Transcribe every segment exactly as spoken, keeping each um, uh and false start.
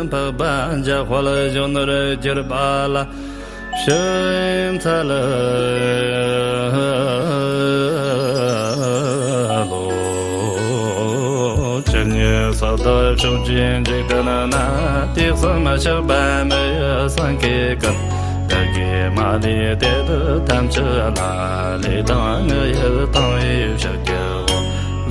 འཕགས་པ་འཇམ་དཔལ་གཞོན་ནུར་གྱུར་པ་ལ། ཕྱི་མཚལ་ལོ། ཇི་སྙེད་སུ་དག་ཕྱོགས་བཅུའི་འཇིག་རྟེན་ན། དུས་གསུམ་གཤེགས་པ་མི་ཡི་སེང་གེ་ཀུན། བདག་གིས་མ་ལུས་དེ་དག་ཐམས་ཅད་ལ། ལུས་དང་ངག་ཡིད་དང་བས་ཕྱག་བགྱིའོ།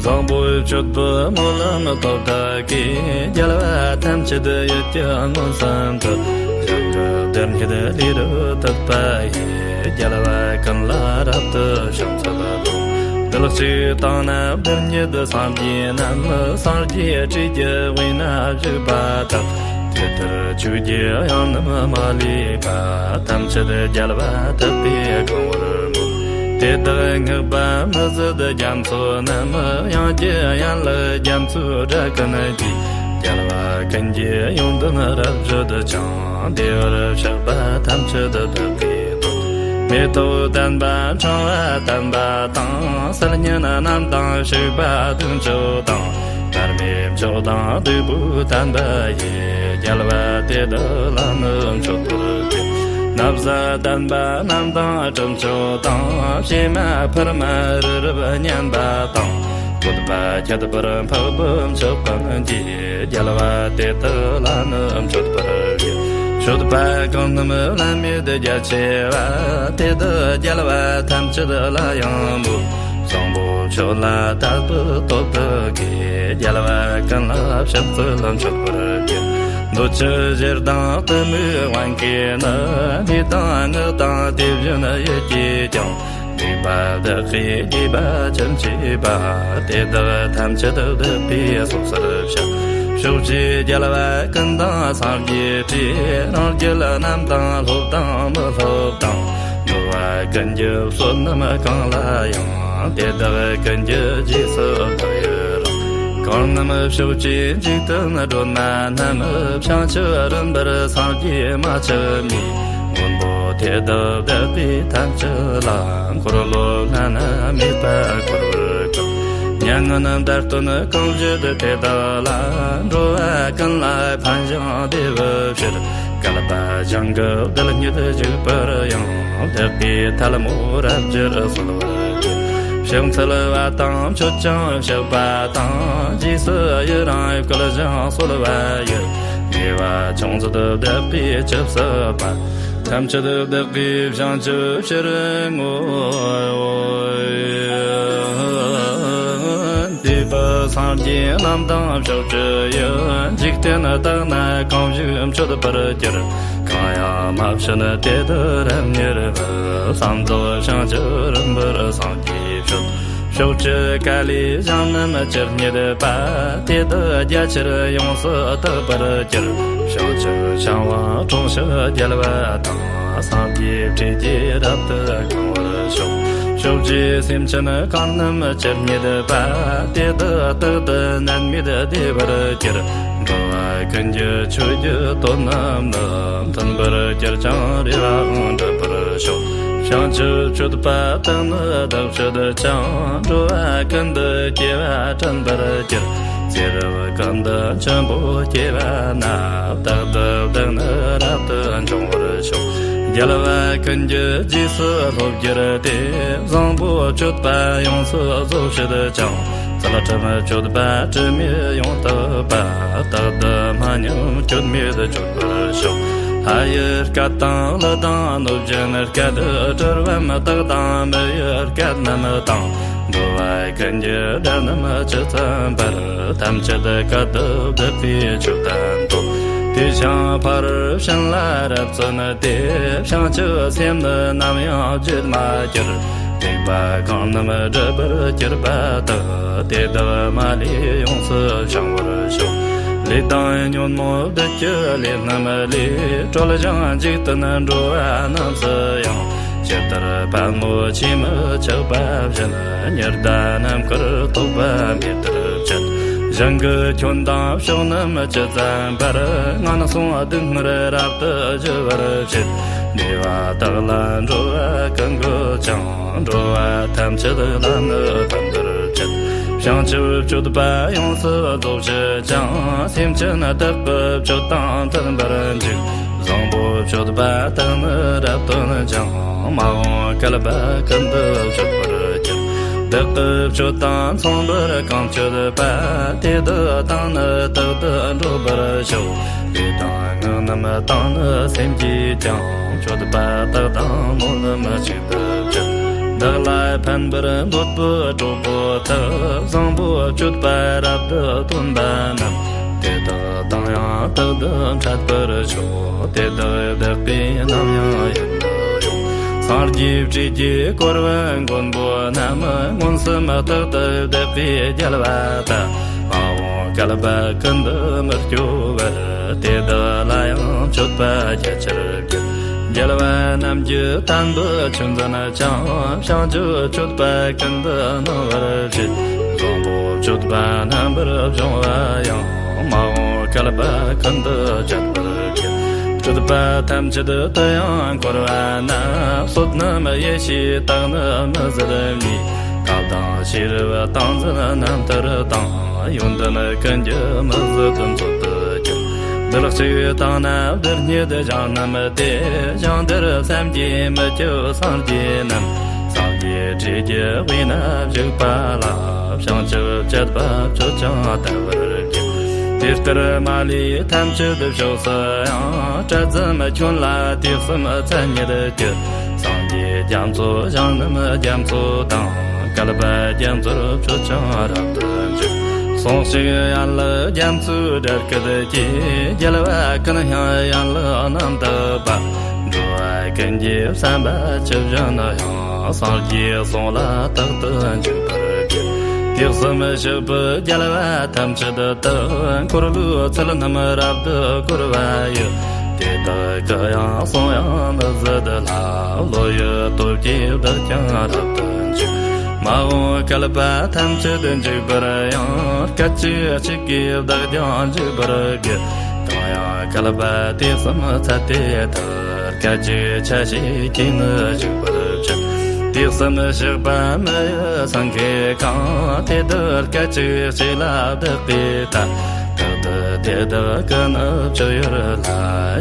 བཟང་པོ་སྤྱོད་པའི་སྨོན་ལམ་ཐོབ་བདག་གིས། རྒྱལ་བ་ཐམས་ཅད་ཡིད་ཀྱིས་མངོན་སུམ་དུ། བཞག་གི་བདག་ཉིད་ལུས་རབ་དད་པ་ཡིས། རྒྱལ་བ་ཀུན་ལ་རབ་ཏུ་ཕྱག་འཚལ་ལོ། བདུད་གཅིག་དང་ནི་བདག་ཉིད་སངས་རྒྱས་རྣམས། སངས་རྒྱས་སྲས་ཀྱི་དབུས་ན་བཞུགས་པ་དག། དེ་ལྟར་ཆོས་ཀྱི་དབྱིངས་རྣམས་མ་ལུས་པ། ཐམས་ཅད་རྒྱལ་བ་དག་གིས་གང་བར་མོས། དེ་དག་བསྔགས་པ་མི་ཟད་རྒྱ་མཚོ་རྣམས། དབྱངས་ཀྱི་ཡན་ལག་རྒྱ་མཚོའི་སྒྲ་ཀུན་གྱིས། རྒྱལ་བ་ཀུན་གྱི་ཡོན་ཏན་རབ་བརྗོད་ཅིང་། བདེ་བར་གཤེགས་པ་ཐམས་ཅད་བདག་གིས་བསྟོད། མེ་ཏོག་ལྡན་པ་ཕྲེང་བ་བརྟན་པ་དང་། སིལ་སྙན་རྣམས་དང་བྱུག་པ་བདུན་ཅུ་དང་། མར་མེ་མཆོག་དང་བདུག་སྤོས་བརྟན་པ་ཡིས། རྒྱལ་བ་དེ་དག་ལ་ནི་མཆོད་པར་བགྱི། ན་བཟའ་ལྡན་པ་རྣམས་དང་དྲི་མཆོག་དང་། ཕྱེ་མ་ཕུར་མ་རི་རབ་མཉམ་པ་དང་། བཀོད་པ་ཁྱད་པར་འཕགས་པའི་མཆོག་ཀུན་གྱིས། རྒྱལ་བ་དེ་དག་ལ་ནི་མཆོད་པར་བགྱི། མཆོད་པ་གང་རྣམས་བླ་མེད་རྒྱ་ཆེ་བ། དེ་དག་རྒྱལ་བ་ཐམས་ཅད་ལ་ཡང་མོས། བཟང་པོ་མཆོག་ལ་དད་པའི་སྟོབས་དག་གིས། རྒྱལ་བ་ཀུན་ལ་ཕྱག་འཚལ་མཆོད་པར་བགྱི། འདོད་ཆགས་ཞེ་སྡང་གཏི་མུག་དབང་གིས་ནི། ལུས་དང་ངག་དང་དེ་བཞིན་ཡིད་ཀྱིས་ཀྱང་། སྡིག་པ་བདག་གིས་བགྱིས་པ་ཅི་མཆིས་པ། དེ་དག་ཐམས་ཅད་བདག་གིས་སོ་སོར་བཤགས། ཕྱོགས་བཅུའི་རྒྱལ་བ་ཀུན་དང་སངས་རྒྱས་སྲས། རང་རྒྱལ་རྣམས་དང་སློབ་དང་མི་སློབ་དང་། འགྲོ་བ་ཀུན་གྱི་བསོད་ནམས་གང་ལ་ཡང་། དེ་དག་ཀུན་གྱི་རྗེས་སུ་བདག་ཡི་རང་། གང་རྣམས་ཕྱོགས་བཅུའི་འཇིག་རྟེན་སྒྲོན་མ་རྣམས། བྱང་ཆུབ་རིམ་པར་སངས་རྒྱས་མ་ཆགས་མེད། མགོན་པོ་དེ་དག་བདག་གིས་ཐམས་ཅད་ལ། འཁོར་ལོ་བླ་ན་མེད་པ་བསྐོར་བར་བསྐུལ། མྱ་ངན་འདའ་སྟོན་གང་བཞེད་དེ་དག་ལ། འགྲོ་བ་ཀུན་ལ་ཕན་ཞིང་བདེ་བའི་ཕྱིར། བསྐལ་པ་ཞིང་གི་རྡུལ་སྙེད་བཞུགས་པར་ཡང་། བདག་གིས་ཐལ་མོ་རབ་སྦྱར་གསོལ་བར་བགྱི། ཕྱག་འཚལ་བ་དང་མཆོད་ཅིང་བཤགས་པ་དང་། རྗེས་སུ་ཡི་རང་བསྐུལ་ཞིང་གསོལ་བ་ཡི། དགེ་བ་ཅུང་ཟད་བདག་གིས་ཅི་བསགས་པ། ཐམས་ཅད་བདག་གིས་བྱང་ཆུབ་ཕྱིར་བསྔོ། འདས་པའི་སངས་རྒྱས་རྣམས་དང་ཕྱོགས་བཅུ་ཡི། འཇིག་རྟེན་དག་ན་གང་བཞུགས་མཆོད་པར་གྱུར། གང་ཡང་མ་བྱོན་དེ་དག་རབ་མྱུར་བར། བསམ་རྫོགས་བྱང་ཆུབ་རིམ་པར་སངས་རྒྱས་ཕྱིར། ཕྱོགས་བཅུ་ཀ་ལའི་ཞིང་རྣམས་ཇི་སྙེད་པ། དེ་དག་རྒྱ་ཆེར་ཡོངས་སུ་དག་པར་གྱུར། བྱང་ཆུབ་ཤིང་དབང་དྲུང་གཤེགས་རྒྱལ་བ་དང་། སངས་རྒྱས་སྲས་ཀྱིས་རབ་ཏུ་གང་བར་ཤོག། ཕྱོགས་བཅུའི་སེམས་ཅན་གང་རྣམས་ཇི་སྙེད་པ། དེ་དག་རྟག་ཏུ་ནད་མེད་བདེ་བར་གྱུར། འགྲོ་བ་ཀུན་གྱི་ཆོས་ཀྱི་དོན་རྣམས་ནི། མཐུན་པར་གྱུར་ཅིང་རེ་བའང་འགྲུབ་པར་ཤོག། བྱང་ཆུབ་སྤྱོད་པ་དག་ནི་བདག་སྤྱོད་ཅིང་། འགྲོ་བ་ཀུན་ཏུ་སྐྱེ་བ་དྲན་པར་གྱུར། ཚེ་རབས་ཀུན་ཏུ་ཆེན་པོ་སྐྱེ་བ་ན། རྟག་ཏུ་བདག་ནི་རབ་ཏུ་འབྱུང་བར་ཤོག། རྒྱལ་བ་ཀུན་གྱི་རྗེས་སུ་སློབ་གྱུར་ཏེ། བཟང་པོ་སྤྱོད་པ་ཡོངས་སུ་རྫོགས་བྱེད་ཅིང་། ཚུལ་ཁྲིམས་སྤྱོད་པ་དྲི་མེད་ཡོངས་དག་པ། རྟག་ཏུ་མ་ཉམས་སྐྱོན་མེད་སྤྱོད་པར་ཤོག། ལྷ་ཡི་སྐད་དང་ཀླུ་དང་གནོད་སྦྱིན་སྐད། གྲུལ་བུམ་དག་དང་མི་ཡི་སྐད་རྣམས་དང་། འགྲོ་བ་ཀུན་གྱི་སྒྲ་རྣམས་ཇི་ཙམ་པར། ཐམས་ཅད་སྐད་དུ་བདག་གིས་ཆོས་བསྟན་ཏོ། དེ་ཞིང་ཕ་རོལ་ཕྱིན་ལ་རབ་བརྩོན་ཏེ། བྱང་ཆུབ་སེམས་ནི་ནམ་ཡང་བརྗེད་མ་གྱུར། སྡིག་པ་གང་རྣམས་སྒྲིབ་པར་གྱུར་པ་དག། དེ་དག་མ་ལུས་ཡོངས་སུ་བྱང་བར་ཤོག། ལས་དང་ཉོན་མོངས་བདུད་ཀྱི་ལས་རྣམས་ལས། གྲོལ་ཞིང་འཇིག་རྟེན་འགྲོ་བ་རྣམས་སུ་ཡང་། ཇི་ལྟར་པདྨོ་ཆོས་མི་ཆགས་པ་བཞིན། ཉི་ཟླ་ནམ་མཁར་ཐོགས་པ་མེ་ལྟར་བརྗིད། ཞིང་གི་ཁྱོན་དང་ཕྱོགས་རྣམས་ཇི་ཙམ་པར། ངན་སོང་སྡུག་བསྔལ་རབ་ཏུ་ཞི་བར་བྱེད། བདེ་བ་དག་ལ་འགྲོ་བ་ཀུན་འགོད་ཅིང་། འགྲོ་བ་ཐམས་ཅད་ལ་ནི་ཕན་པར་བྱེད། བྱང་ཆུབ་སྤྱོད་པ་ཡོངས་སུ་རྫོགས་ཕྱིར་ཀྱང་། སེམས་ཅན་བདག་གི་སྤྱོད་དང་མཐུན་པར་འཇུག་བཟང་པོ་སྤྱོད་པ་དག་ནི་རབ་སྟོན་ཅིང་། མ་འོངས་བསྐལ་པ་ཀུན་ཏུ་སྤྱོད་པར་འགྱུར། བདག་གི་སྤྱོད་དང་མཚུངས་པར་གང་སྤྱོད་པ། དེ་དག་དང་ནི་རྟག་ཏུ་འགྲོགས་པར་ཤོག་དེ་དག་ངག་རྣམས་དང་ནི་སེམས་ཀྱིས་ཀྱང་། སྤྱོད་པ་དག་དང་སྨོན་ལམ་གཅིག་ཏུ་བསྒྲུབ། བདག་ལ་ཕན་པར་འདོད་པའི་གྲོགས་པོ་དག་བཟང་པོ་སྤྱོད་པ་རབ་ཏུ་སྟོན་པ་རྣམས། དེ་དག་དང་ཡང་རྟག་ཏུ་འཕྲད་པར་ཤོག་དེ་དག་བདག་གིས་ནམ་ཡང་ཡིད་མི་དབྱུང་། སངས་རྒྱས་སྲས་ཀྱིས་བསྐོར་བའི་མགོན་པོ་རྣམས། མངོན་སུམ་རྟག་ཏུ་བདག་གིས་རྒྱལ་བ་དག་མ་འོངས་བསྐལ་པ་ཀུན་ཏུ་མི་སྐྱོ་བར། དེ་དག་ལ་ཡང་སྤྱོད་པ་རྒྱ་ཆེར་བགྱི། རྒྱལ་བ་རྣམས་ཀྱི་དམ་པའི་ཆོས་འཛིན་ཅིང་། བྱང་ཆུབ་སྤྱོད་པ་ཀུན་ཏུ་སྣང་བར་བྱེད། བཟང་པོ་སྤྱོད་པ་རྣམ་པར་སྦྱོང་བ་ཡང་། མ་འོངས་བསྐལ་པ་ཀུན་ཏུ་སྤྱད་པར་བགྱི། སྤྱོད་པ་ཐམས་ཅད་དུ་ཡང་བསྐོར་བ་ན། བསོད་ནམས་ཡེ་ཤེས་དག་ནི་མི་ཟད་ནུས། ཐབས་དང་ཤེས་རབ་ཏིང་འཛིན་རྣམ་ཐར་དང་། ཡོན་ཏན་ཀུན་གྱི་མི་ཟད་མཛོད་དུ་གྱུར། རྡུལ་གཅིག་དང་ན་རྡུལ་སྙེད་ཞིང་རྣམས་ཏེ། ཞིང་དེར་བསམ་གྱིས་མི་ཁྱབ་སངས་རྒྱས་རྣམས། སངས་རྒྱས་སྲས་ཀྱི་དབུས་ན་བཞུགས་པ་ལ། བྱང་ཆུབ་སྤྱད་པ་སྤྱོད་ཅིང་དལ་བར་བགྱི། དེ་ལྟར་མ་ལུས་ཐམས་ཅད་ཕྱོགས་སུ་ཡང་། དྲི་ཟམ་ཁྱོན་ལ་དུས་གསུམ་མཚན་ཉིད་ཀྱི། སངས་རྒྱས་རྒྱ་མཚོ་ཞིང་རྣམས་རྒྱ་མཚོ་དང་། བསྐལ་པ་རྒྱ་མཚོར་སྤྱོད་ཅིང་རབ་ཏུ་འཇུག་གསུང་ཞིག་ཡན་ལག་རྒྱ་མཚོའི་སྒྲ་སྐད་ཀྱིས། རྒྱལ་བ་ཀུན་དབྱངས་ཡན་ལག་རྣམ་དག་པ། འགྲོ་བ་ཀུན་གྱི་བསམ་པ་ཇི་བཞིན་དུ་ཡང་། སངས་རྒྱས་གསུང་ལ་རྟག་ཏུ་འཇུག་པར་བགྱི། དུས་གསུམ་གཤེགས་པའི་རྒྱལ་བ་ཐམས་ཅད་དུ། འཁོར་ལོའི་ཚུལ་རྣམས་རབ་ཏུ་བསྐོར་བ་ཡི། དེ་དག་གི་ཡང་གསུང་དབྱངས་མི་ཟད་ལ། བློ་ཡི་སྟོབས་ཀྱིས་བདག་ཀྱང་རབ་ཏུ་འཇུག་མ་འོངས་བསྐལ་པ་ཐམས་ཅད་འཇུག་པར་ཡང་། སྐད་ཅིག་གཅིག་གིས་བདག་ཀྱང་འཇུག་པར་བགྱི། གང་ཡང་བསྐལ་པ་དུས་གསུམ་ཚད་དེ་ལྟར། སྐད་ཅིག་ཆ་ཤས་ཀྱིས་ནི་འཇུག་པར་བྱེད། དུས་གསུམ་གཤེགས་པ་མི་ཡི་སེང་གེ་གང་། དེ་དག་སྐད་ཅིག་གཅིག་ལ་བདག་གིས་ལྟ། རྟག་ཏུ་དེ་དག་གི་ནི་སྤྱོད་ཡུལ་ལ།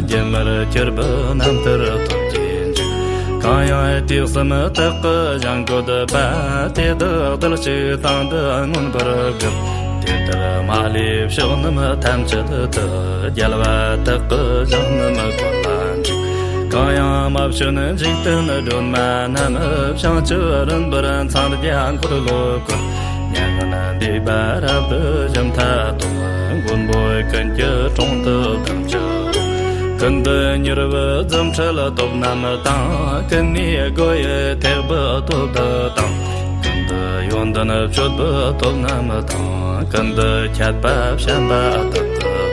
སྒྱུ་མར་གྱུར་པའི་རྣམ་ཐར་སྟོན་གྱིས་འཇུག་གང་ཡང་དུས་གསུམ་དག་གི་ཞིང་བཀོད་པ། དེ་དག་རྡུལ་གཅིག་སྟེང་དུ་མངོན་པར་བསྒྲུབ། དེ་ལྟར་མ་ལུས་ཕྱོགས་རྣམས་ཐམས་ཅད་དུ། རྒྱལ་བ་དག་གི་ཞིང་རྣམས་བཀོད་ལ་འཇུག་གང་ཡང་མ་བྱོན་འཇིག་རྟེན་སྒྲོན་མ་རྣམས། བྱང་ཆུབ་རིམ་པར་འཚང་རྒྱ་འཁོར་ལོ་བསྐོར། མྱ་ངན་འདས་པ་རབ་ཏུ་ཞི་མཐའ་ཐོབ། མགོན་པོ་ཀུན་གྱི་དྲུང་དུ་ཐམས་ཅད་རྫོགས། ཀུན་ཏུ་མྱུར་བའི་རྫུ་འཕྲུལ་སྟོབས་རྣམས་དང་། ཀུན་ནས་སྒོ་ཡི་ཐེག་པའི་སྟོབས་དག་དང་། ཀུན་ཏུ་ཡོན་ཏན་སྤྱོད་པའི་སྟོབས་རྣམས་དང་། ཀུན་ཏུ་མཁས་པ་བྱམས་པ་དག་གི་སྟོབས།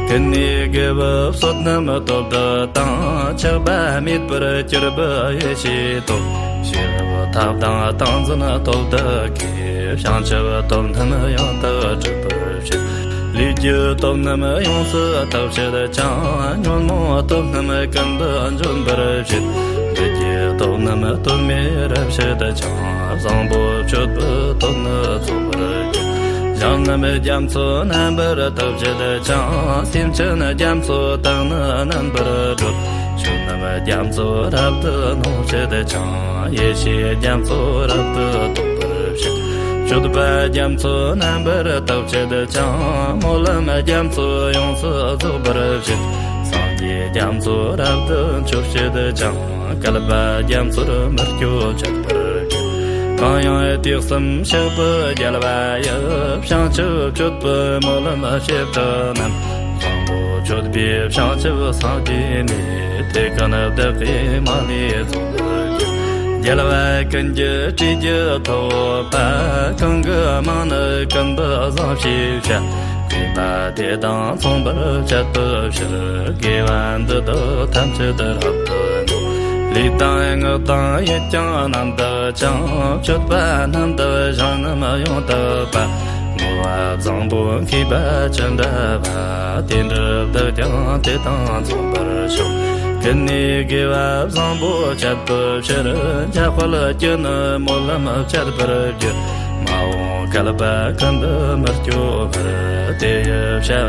ཀུན་ནས་དགེ་བའི་བསོད་ནམས་སྟོབས་དག་དང་། ཆགས་པ་མེད་པར་གྱུར་པའི་ཡེ་ཤེས་སྟོབས། ཤེས་རབ་ཐབས་དང་ཏིང་འཛིན་སྟོབས་དག་གིས། བྱང་ཆུབ་སྟོབས་རྣམས་ཡང་དག་སྒྲུབ་པར་བྱེད། ལས་ཀྱི་སྟོབས་རྣམས་ཡོངས་སུ་དག་བྱེད་ཅིང་། ཉོན་མོངས་སྟོབས་རྣམས་ཀུན་ཏུ་འཇོམས་པར་བྱེད། ལས་ཀྱི་སྟོབས་རྣམས་སྟོབས་མེད་རབ་བྱེད་ཅིང་། བཟང་པོ་སྤྱོད་པའི་སྟོབས་ནི་རྫོགས་པར་བྱེད། ཞིང་རྣམས་རྒྱ་མཚོ་རྣམ་པར་དག་བྱེད་ཅིང་། སེམས་ཅན་རྒྱ་མཚོ་དག་ནི་རྣམ་པར་སྒྲོལ། ཆོས་རྣམས་རྒྱ་མཚོ་རབ་ཏུ་སྣང་བྱེད་ཅིང་། ཡེ་ཤེས་རྒྱ་མཚོ་རབ་ཏུ་རྟོགས་པར་བྱེད། སྤྱོད་པ་རྒྱ་མཚོ་རྣམ་པར་དག་བྱེད་ཅིང་། སྨོན་ལམ་རྒྱ་མཚོ་ཡོངས་སུ་རྫོགས་པར་བྱེད། སངས་རྒྱས་རྒྱ་མཚོ་རབ་ཏུ་མཆོད་བྱེད་ཅིང་། བསྐལ་པ་རྒྱ་མཚོར་མི་སྐྱོ་བྱེད་པར་བགྱི། གང་ཡང་དུས་གསུམ་གཤེགས་པའི་རྒྱལ་བ་ཡི། བྱང་ཆུབ་སྤྱོད་པའི་སྨོན་ལམ་བྱེ་བྲག་རྣམས། བཟང་པོ་སྤྱོད་པའི་བྱང་ཆུབ་སངས་རྒྱས་ནས། དེ་ཀུན་བདག་གིས་མ་ལུས་རྫོགས་པར་བགྱི། རྒྱལ་བ་ཀུན་གྱི་སྲས་ཀྱི་ཐུ་བོ་པ། གང་གི་མིང་ནི་ཀུན་ཏུ་བཟང་ཞེས་བྱ། དགེ་བ་དེ་དང་མཚུངས་པར་སྤྱད་པའི་ཕྱིར། དགེ་བ་འདི་དག་ཐམས་ཅད་རབ་ཏུ་འགྲུབ། ལུས་དང་ངག་དང་ཡིད་ཀྱང་རྣམ་དག་ཅིང་། སྤྱོད་པ་རྣམ་དག་ཞིང་རྣམས་ཡང་དག་པ། བསྔོ་བ་བཟང་པོ་མཁས་པ་ཅི་འདྲ་བ། དེ་འདྲ་བདག་ཀྱང་དེ་དང་མཚུངས་པར་ཤོག་ཀུན་ནས་དགེ་བ་བཟང་པོ་སྤྱད་པའི་ཕྱིར། འཇམ་དཔལ་གྱིས་ནི་སྨོན་ལམ་སྤྱད་པར་བགྱི། མ་འོངས་བསྐལ་པ་ཀུན་ཏུ་མི་སྐྱོ་བར། དེ་ཡི་བྱ་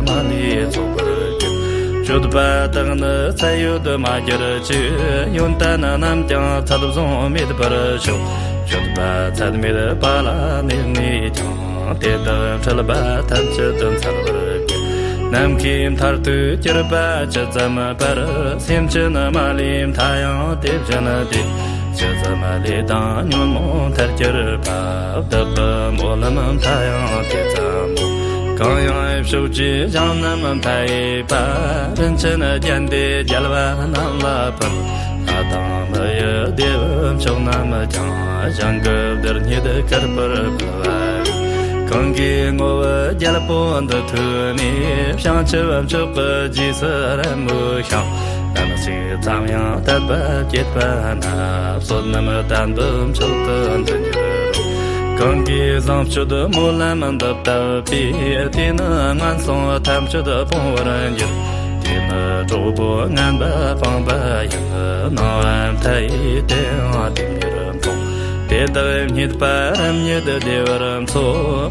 བ་མ་ལུས་རྫོགས་པར་གྱུར། སྤྱོད་པ་དག་ནི་ཚད་ཡོད་མ་གྱུར་ཅིག། ཡོན་ཏན་རྣམས་ཀྱང་ཚད་བཟུང་མེད་པར་ཤོག། སྤྱོད་པ་ཚད་མེད་པ་ལ་གནས་ནས་ཀྱང་། དེ་དག་འཁྲུལ་པ་ཐམས་ཅད་འཚལ་བར་བགྱི། ནམ་མཁའི་མཐར་ཐུག་གྱུར་པ་ཇི་ཙམ་པར། སེམས་ཅན་མ་ལུས་མཐའ་ཡང་དེ་བཞིན་ཏེ། ཇི་ཙམ་ལས་དང་ཉོན་མོངས་མཐར་གྱུར་པ། བདག་གི་སྨོན་ལམ་མཐའ་ཡང་དེ་ཙམ་མོ། གང་ཡང་ཕྱོགས་བཅུའི་ཞིང་རྣམས་མཐའ་ཡས་པ། རིན་ཆེན་རྒྱན་ལྡན་རྒྱལ་བ་རྣམས་ལ་ཕུལ། ལྷ་དང་མི་ཡི་དེ་བའི་མཆོག་རྣམས་ཀྱང་། ཞིང་གི་བདེར་སྙེད་བསྐུར་བར་ཕུལ་བ་ཡིན། གང་གིས་བསྔོ་བའི་རྒྱལ་པོ་འདི་ཐོས་ནས། བྱང་ཆུབ་མཆོག་གི་རྗེས་སུ་རབ་མོས་ཤིང་། ལན་གཅིག་ཙམ་ཡང་དད་པ་བསྐྱེད་པ་ན། བསོད་ནམས་དམ་པའི་མཆོག་ཏུ་འདི་འགྱུར་རོ། གང་གིས་བཟང་སྤྱོད་སྨོན་ལམ་འདི་བཏབ་པས། དེ་ནི་ངན་སོང་ཐམས་ཅད་སྤོང་བར་འགྱུར། དེ་ནི་གྲོགས་པོ་ངན་པ་སྤངས་པ་ཡིན། སྣང་བ་མཐའ་ཡས་དེ་ཡང་དེ་འདིར་མཐོང་། དེ་དག་རྙེད་པ་རབ་རྙེད་བདེ་བར་འཚོ།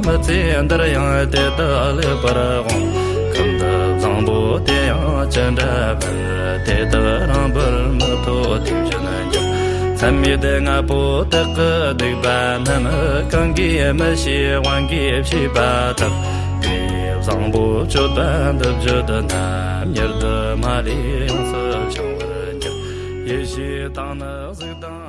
མི་ཚེ་འདིར་ཡང་དེ་དག་ལེགས་པར་འོང་། ཀུན་ཏུ་བཟང་པོ་དེ་ཡང་ཅི་འདྲ་བར། དེ་དག་རིང་པོར་མི་ཐོགས་དེ་བཞིན་འགྱུར། མཚམས་མེད་ལྔ་པོ་དག་གི་སྡིག་པ་རྣམས། གང་གིས་མི་ཤེས་དབང་གིས་ཤེས་པ་དག། དེ་བཟང་པོ་སྤྱོད་པ་འདི་བརྗོད་ན། མྱུར་དུ་མ་ལུས་ཡོངས་སུ་བྱང་བར་འགྱུར། ཡེ་ཤེས་དང་ནི་གཟུགས་དང་